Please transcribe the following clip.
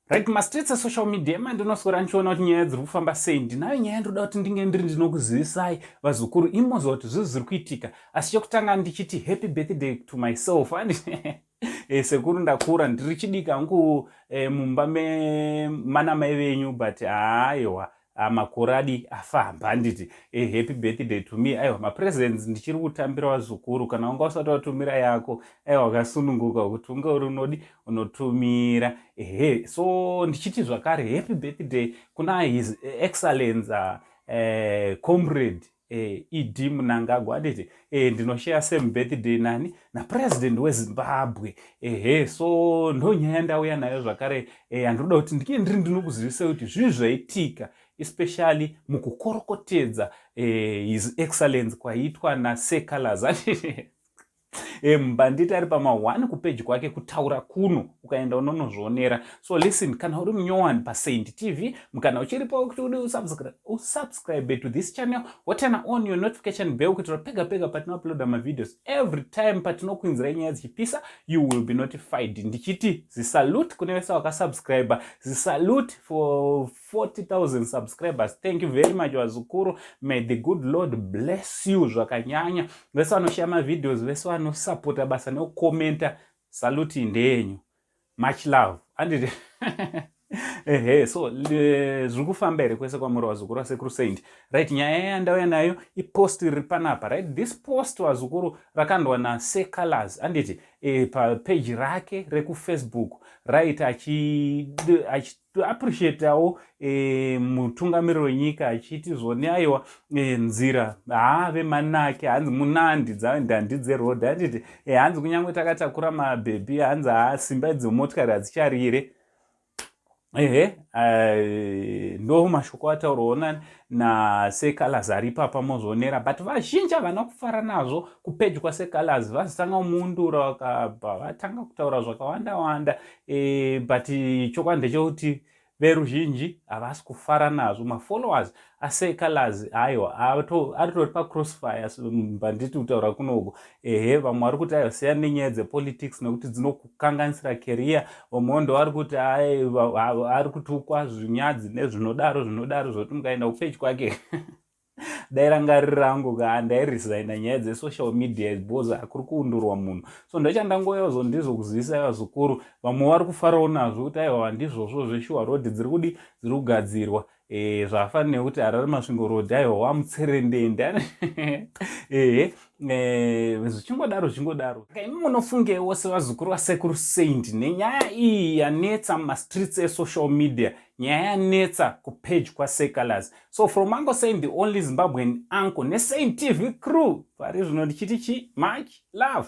Right, mastreets esocial media emandinoswera ndichiona kuti nyaya dziri kufamba sei. Ndinayo nyaya ndinoda kuti ndinge ndiri ndinokuzivisai, vazukuru, imoziva kuti zvinhu zviri kuitika. Asi chekutanga ndichiti happy birthday to myself. Sekuru ndakura, ndiri chidiki hangu mumba memana mai venyu, but haiwa, makore adi afamba. Handiti happy birthday to me? Aiwa, mapresents ndichiri kutambira, vazukuru. Kana wanga usati watumira yako, aiwa, wakasununguka kuti unge uri unodi unotumira. Ehe, so ndichiti zvakare happy birthday kuna His Excellence Comrade ED Mnangagwa. Handiti ndinoshare same birthday nani? Napresident weZimbabwe. Ehe, so ndo nyaya ndauya nayo zvakare handinoda kuti ndinge ndiri ndinokuzivisa kuti zvinhu zvaitika, especially mukukorokotedza His Excellence kwaitwa naSir Calaz. Mbanditi ari pama1 kupeji kwake kutaura kuno, ukaenda unonozvionera. So listen, kana uri munyowani paSaint TV, kana uchiripo kuti udi usubscribe to this channel, woturn on your notification bell kuitira pega pega patinouploada mavideos, every time patinokuinzirai nyaya dzichipisa, you will be notified. Ndichiti zisalute kune vese vakasubscribe, zisalute for 40,000 subscribers. Thank you very much, vazukuru. May the good Lord bless you zvakanyanya. Vese vanoshare mavideos, vese vanosapota basa nekukomenta, salute ndeyenyu. Much love, anditi? Ehe, so zviri kufamba here kwese kwamuri, vazukuru vaSekuru Saint? Right, nyaya yandauya nayo ipost riri panapa. Right, this post, vazukuru, rakandwa naSir Calaz, anditi, papeji rake rekuFacebook, right, achiappreciatawo mutungamiriri wenyika, achiti zvoni aiwa, nzira haave manake, hanzi munandi dzandandi dzeroad, handiti? Hanzi kunyange takatakura mabhebhi, hanzi haa, simba dzemotikari hadzicharire. Ehe, ndo mashoko ataurwawo naSir Calaz ari ipapa, mozvionera. But vazhinji havana kufara nazvo. Kupeji kwaSir Calaz vazotanga kumuundura, vakabva vatanga kutaura zvakawanda wanda. But chokwadi ndechekuti veruzhinji havasi kufara nazvo. Mafollowers aSir Calaz, aiwa, aritori pacrossfire, banditi kutaura kunoku. Ehe, vamwe vari kuti aiwa, siyana nenyaya dzepolitics nekuti dzinokukanganisira career. Vamwewo ndo vari kuti ari kutukwa zvinyadzi nezvinodaro zvinodaro, zvokuti mukaenda kupeji kwake, dai ranga riri rangu ka, ndairesigna nyaya dzesocial media because hakuri kuundurwa munhu. So ndochandangoyazo ndizvokuzivisa, vazukuru. Vamwe vari kufarawo nazvo kuti aiwa, ndizvozvo zveshuwa, road dziri kudi dziri kugadzirwa. Zvafanira nekuti Harare Masvingo Road, aiwa, wamutserendende. Ehe, zvichingodaro zvichingodaro. Imi munofungewo sevazukuru vaSekuru Saint nenyaya iyi yanetsa mumastreets esocial media, nyaya yanetsa kupage kwaSir Calaz? So from Uncle Saint, the only Zimbabwean uncle, neSaint TV crew, pari zvino ndichiti chi much love.